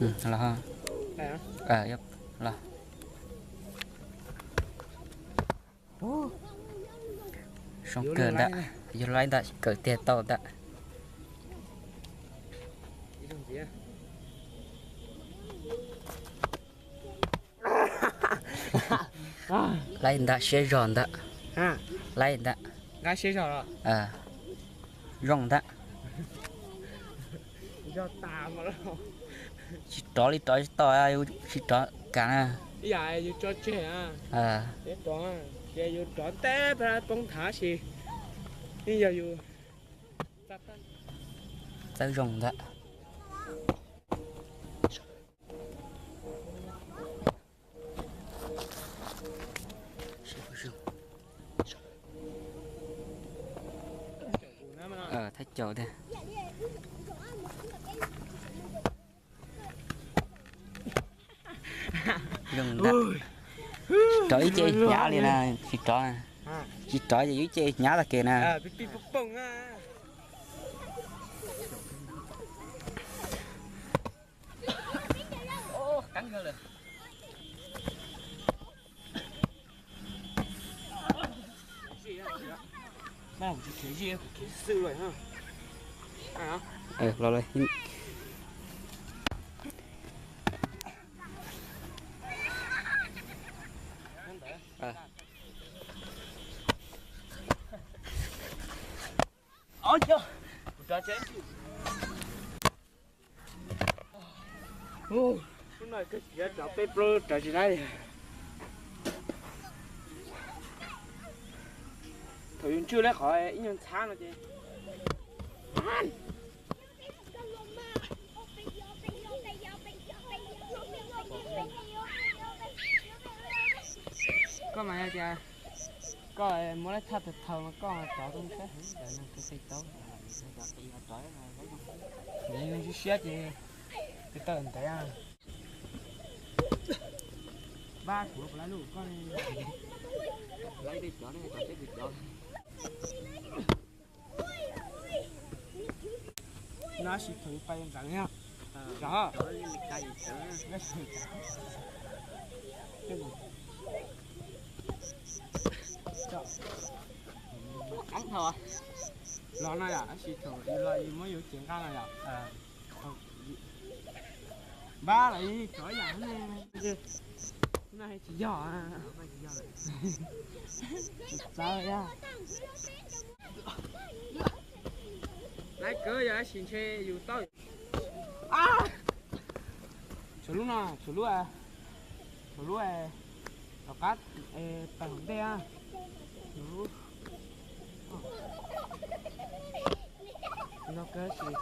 Los, los. Zoo kawg ntag, yog laib ntag, kawm tiag tau ntag. Laib ntag, siab zog ntag. Laib ntag. Zoo ntag. Tsis rov li, rov tsis tau, tsis rov kam na. Txawb zoo ntag. Thaib caus tiag. Zoo ntag. Tsis rov ib ce hnyav li na, tsis rov. Tsis rov ces yus ib ce hnyav tag kev na. Los lawm. Ub, lub no kawg tsis rov peb plaub rov tsis laib li. Thaum yus ntswj lawm qhov ib nyuag ntxhab no ces koj mas yog tias koj muab lab thaj tag thaum no koj rov rau sab heev ntawd no kawg peb tau. Yog siab siab ces tes taw ntev. Npab suav puas laib lub koj ne? Laib tej cov ne, cov teb kws cov. No sis thaum yus pais ntawd na. Zov. Los no yom, sis thaum yus los yus muab yus cev nqa no yom. Npab los yog cov yam ne. No tsis yog. Txawv yog. Laib kawg yog sis ntshe yus tau. Tshuav lub no, tshuav lub, tshuav lub tom qab, tawm hauv ntej. No kawg sis.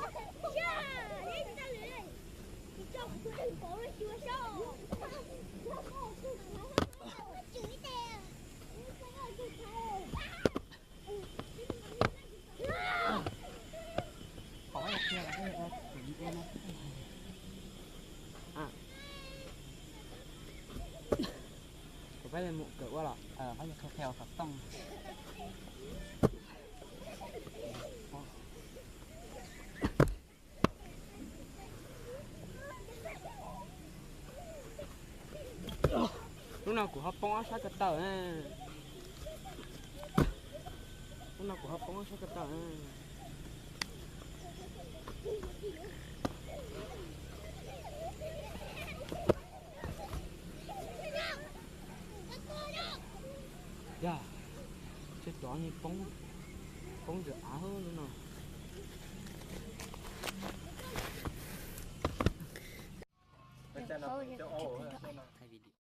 Peb mus kawm ua los qhov yog qhia qhia xov tooj. Lub no kuv ho poob ob sab ko taw. Lub no kuv ho poob ob sab ko taw. Yog, tseb cov yeej poob, poob ntawm av lub no.